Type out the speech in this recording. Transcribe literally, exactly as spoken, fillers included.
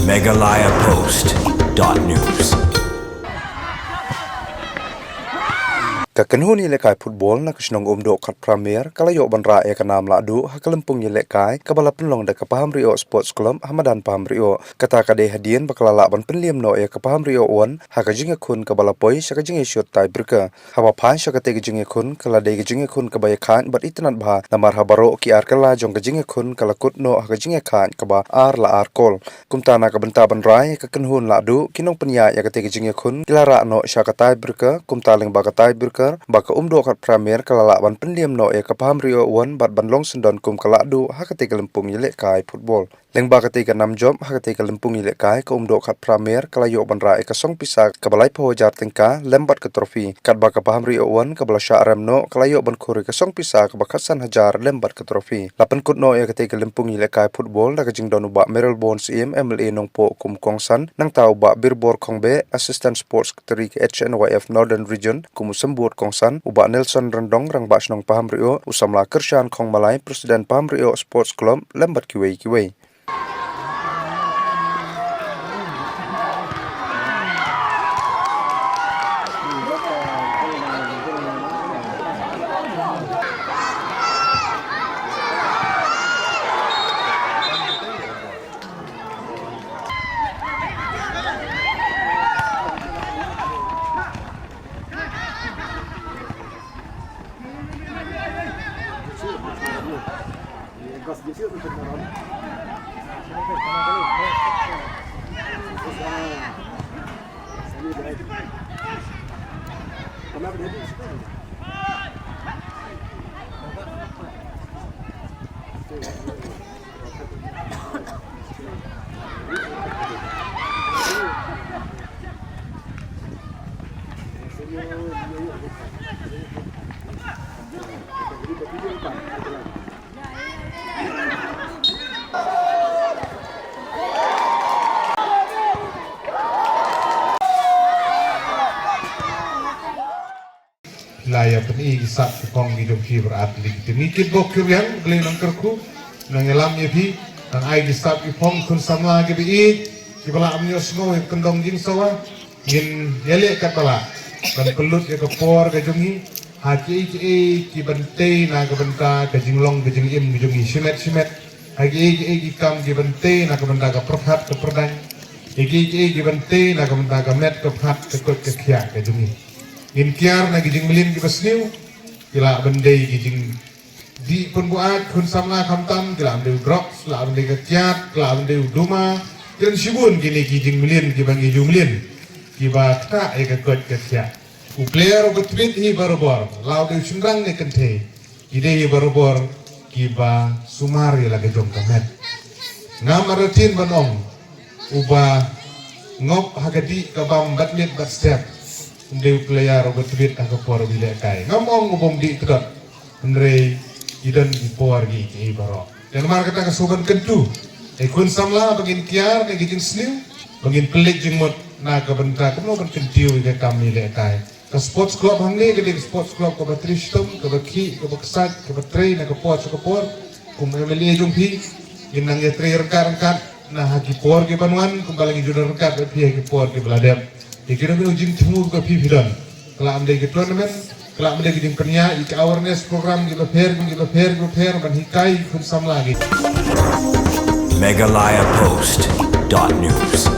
Meghalaya Post dot news. Ka kynhun ïalehkai football na ka shnong Umdoh Khatphra Mer ka la ïoh ban rah ïa ka nam lahduh ha ka lympung ïalehkai kaba la pynlong da ka Pahamrioh Sports Club ha madan Pahamrioh. Kata ka dei hadien ba ka la lah ban pynliem noh ïa ka Pahamrioh One ha ka jingïakhun kaba la poi sha ka jingïashut tiebreaker. Haba phai sha katei ka jingïakhun ka la dei ka jingïakhun kaba ïakhaid bad itynnad bha namar ha baroh ki ar kylla jong ka jingïakhun ka la kut noh ha ka jingïakhaid kaba ar la ar kol. Kumta na ka bynta ban rai ïa ka kynhun lahduh, ki nongpynïaid ïa katei ka jingïakhun ki la rah noh sha ka tiebreaker. Kumta lyngba ka tiebreaker ba ka Umdoh Khatphra Mer ka la lah ban pynliem noh ïa ka Pahamrioh One bad ban long syndon kum ka lahduh ha katei ka lympung ïalehkai football. Lyngba katei ka nam jop ha katei ka lympung ïalehkai ka Umdoh Khatphra Mer ka la ïoh ban rah ïa ka song pisa kaba laiphew hajar tyngka lem bad ka trophy. Katba ka Pahamrioh One kaba la shah rem noh ka la ïoh ban khur ïa ka song pisa kaba khatsan hajar lem bad ka trophy. La pynkut noh ïa katei ka lympung ïalehkai football da ka jingdon u Bah Mayralborn Syiem, M L A Nongpoh kum u kongsan, nangta u Bah Birbor Khongbeh, Assistant Sports Secretary ka H N Y F Northern Region kum u symbud kongsan, u Bah Nelson Ryndong, Rangbah Shnong Pahamrioh, u samla Kyrshan Khongmalai, President Pahamrioh Sports Club lem bad kiwei kiwei. La ïa pyni ki sap ki phong ki jong phi baroh artylli ki team. Ngi kitbok kitrwiang, Blei nang kyrkhu, nang ïalam ïa phi, nang ai ki sap ki phong khun samla kiba ïeit, kiba lah ban ïohsngew ïa ka kyndong jingsawa. Ngin ïaleh katba lah ban pynlut ïa ka por ka jong ngi ha kiei kiei kiban tei na ka bynta ka jinglong ka jingim ka jong ngi shimet shimet. Ha kiei kiei ki kam kiban tei na ka bynta ka pyrkhat ka pyrdaiñ. Ha kiei kiei kiban tei na ka bynta ka met ka phad ka koit ka khiah ka jong ngi. Ngin kiar na ki jingmlien kiba sniew, ki lah ban dei ki jingdih pynbuaid khun samla khamtam, ki lah ban dei u drugs, lah ban dei ka kiad, lah ban dei u duma, ki don shibun kine ki jingmlien kiba ngi ju mlien kiba ktah ïa ka koit ka khiah. U player uba tbit hi barabor, la u dei u shynrang ne kynthei, ki dei hi barabor kiba sumar ïa la ka jong ka met. Ngam artatien ban ong uba ngop ha ka dih ka bam bad miet bad step, um dei u player uba tbit ha ka por uba ïalehkai. Ngam ong uba ym dih kdot, hynrei ki don ki por kiei kiei baroh. Te namar kata nga sngewbha ban kyntu ïa khun samla ba ngin kiar na ki jingsniew, ba ngin pynleit jingmut na ka bynta kumno ban kyntiew ïa ka kam ïalehkai. Ka sports club hangne ka dei ka sports club kaba trei shitom, kaba khih, kaba ksait, kaba trei na ka por sha ka por. Kum M L A jong phi, ngin nang ïatrei ryngkat ryngkat na ha ki por kiban wan, kumba la ngi ju don ryngkat bad phi ha ki por kiba la dep. Ïa kino kino jingthmu kaba phi phi don, ka lah ban dei ka tournament, ka lah ban dei ka jingpynïaid ïa ka awareness program kiba pher kiba pher kiba pher ban hikai khun samla ki. Meghalaya Post dot news.